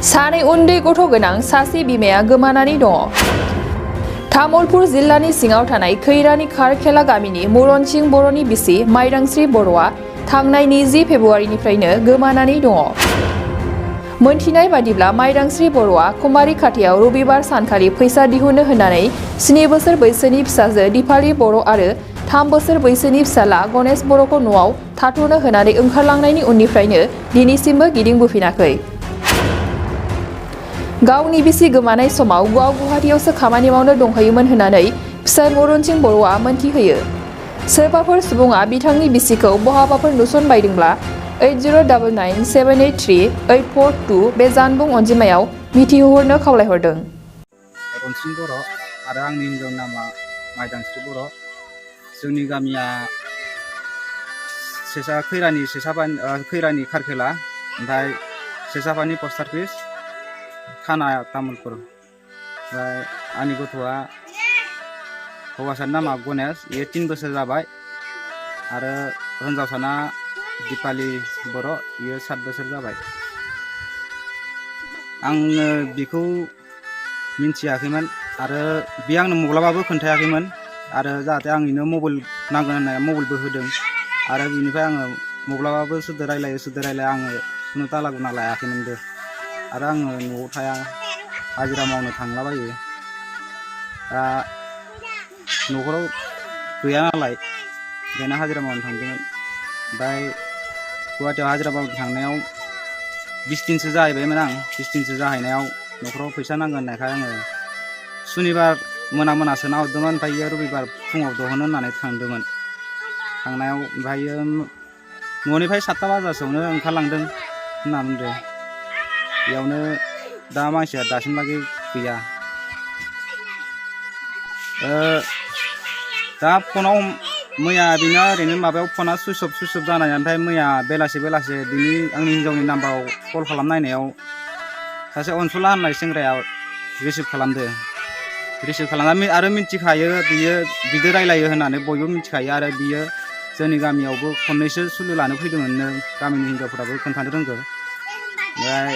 सानै उन्दै गथ' गोनां सासे बिमाया गोमानानै दङ। तामुलपुर जिल्लानि सिङाव थानाय खैरानि खारखेला गामिनि मुरनसिं बर'नि बिसि माइदांस्रि बर'आ थांनाय 20 फेब्रुवारिनिफ्रायनो गोमानानै दङ। मोनथिनाय बादिब्ला माइदांस्रि बर'आ कुमारी खाथियाव रबिबार सानखालि फैसा दिहुननो होननानै 7 बोसोर बैसोनि फिसाजो दिपाली बर' आरो 3 बोसोर बैसोनि फिसाला गणेश बर'खौ न'आव थाथ'नो होनानै ओंखारलांनायनि उननिफ्रायनो दिनैसिमबो गिदिंबोफिनाखै। गावनि बिसि गोमानाय समाव गुवाहाटीयावसो खामानि मावनो दंहैयोमोन होननानै फिसाय मुरनसिं बर'आ मोनथिहोयो। सोरबाफोर सुबुङा बिथांनि बिसिखौ बहाबाफोर नुसनबायदोंब्ला 8099783842 बे जानबुं अनजिमायाव मिथिहोहरनो खावलायहरदों। मुरनसिं बर' आरो आंनि हिनजावनि नामा माइदांस्रि बर'। जोंनि गामिया खैरानि खारखेला, ओमफ्राय सेसाफानि पस्ट अफिस, थाना तामुलपुर। ओमफ्राय आंनि गथ'आ हौवासानि नामा गणेश, बियो 3 बोसोर जाबाय, आरो हिनजावसाना दिपाली बर', बियो 7 बोसोर जाबाय। आङो बिखौ मिन्थियाखैमोन आरो बे आंनो माब्लाबाबो खोन्थायाखैमोन, आरो जाहाथे आं बेनो मबाइल नांगोन होननानै मबाइलबो होदों, आरो बिनिफ्राय आङो माब्लाबाबो सोरदो रायलायो आङो खुनु ताला गुना लायाखैमोनबो। आरो आङो न'आव थाया, हाजिरा मावनो थांलाबायो। दा न'खराव गैया नालाय बेनो हाजिरा मावनो थांदोंमोन। ओमफ्राय गुवाहाटीयाव हाजिरा मावनो थांनायाव 20 दिनसो जाहैबायमोन आं। 20 दिनसो जाहैनायाव न'खराव फैसा नांगोन होननायखाय आङो सुनिबार मोनासो नाहरदोंमोन, ओमफ्राय इयो रबिबार फुङाव दहनो होननानै थांदोंमोन। थांनायाव ओमफ्रायो न'निफ्राय 7ता बाजासोआवनो ओंखारलांदों होनना बुंदों। बेयावनो दा मानसिया दासिमलागै गैया। दा फनाव मैया बिना ओरैनो माबायाव फना सुइस अफ जानाय, ओमफ्राय मैया बेलासे बिनि आंनि हिनजावनि नाम्बाराव कल खालामनायनायाव सासे अनसुला होननाय सेंग्राया रिसिभ खालामना आरो मिन्थिखायो बियो बिदो रायलायो होननानै बयबो मिन्थिखायो, आरो बियो जोंनि गामियावबो खननैसो सुलु लानो फैदोंमोननो, गामिनि हिनजावफोराबो खोन्थानो रोंगौ। ओमफ्राय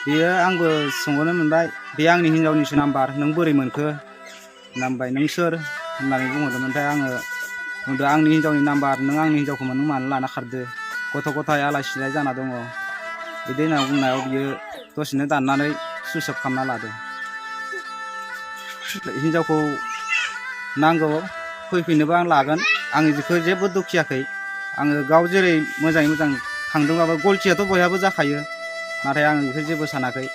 बियो आंबो सोंहरनो मोनबाय, बे आंनि हिनजावनिसो नाम्बार, नों बोरै मोनखो होनना बुंबाय, नों सोर होननानै बुंहरदोंमोन। ओमफ्राय आङो बुंदों आंनि हिनजावनि नाम्बार, नों आंनि हिनजावखौ नों मानो लाना खारदो, गथ' गथाय आलाय सिलाय जाना दङ, बिदि होनना बुंनायाव बियो दसेनो दाननानै सुइस अफ खालामना लादो। हिनजावखौ नांगौ, फैफिनोबा आं लागोन, आं बेखौ जेबो दुखियाखै। आङो गाव जेरै मोजाङै मोजां थांदोंबाबो गलथियाथ' बयहाबो जाखायो, नाथाय आं बेखौ जेबो सानाखै।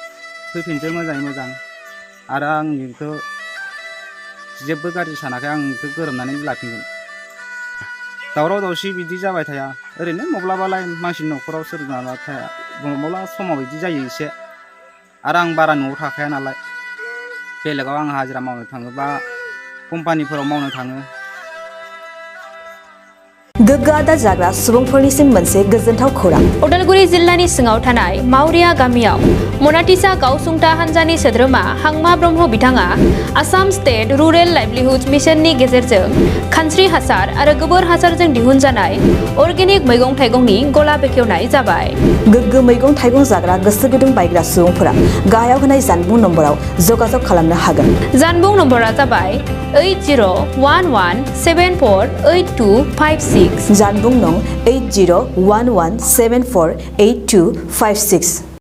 फैफिनदो मोजाङै मोजां, आरो आं बेखौ जेबो गाज्रि सानाखै, आं बेखौ गोरोबनानै लाफिनगोन। दावराव दावसि बिदि जाबाय थाया, ओरैनो माब्लाबालाय मानसिनि न'खराव सोरनाबा थाया, माब्लाबा समाव बिदि जायो एसे। आरो आं बारा न'आव थाखाया नालाय, बेलेगाव आं हाजिरा मावनो थाङो बा कम्पानिफोराव मावनो थाङो। गोग्गो आदार जाग्रा सुबुंफोरनिसिम मोनसे गोजोनथाव खौरां। उदालगुरि जिल्लानि सिङाव थानाय मावरिया गामियाव मनाटिसा गावसुंथा हान्जानि सोद्रोमा हांमा ब्रह्म बिथाङा आसाम स्टेट रुरेल लाइभलिहुड मिशननि गेजेरजों खानस्रि हासार आरो गोबोर हासारजों दिहुनजानाय अर्गेनिक मैगं थाइगंनि गला बेखेवनाय जाबाय। गोग्गो मैगं थाइगं जाग्रा गोसो गुदुं बायग्रा सुबुंफोरा गाहायाव होनाय जानबुं नम्बराव जगाजग खालामनो हागोन। जानबुं नम्बरा जाबाय 8011748256। जानबुं नं 8011748256।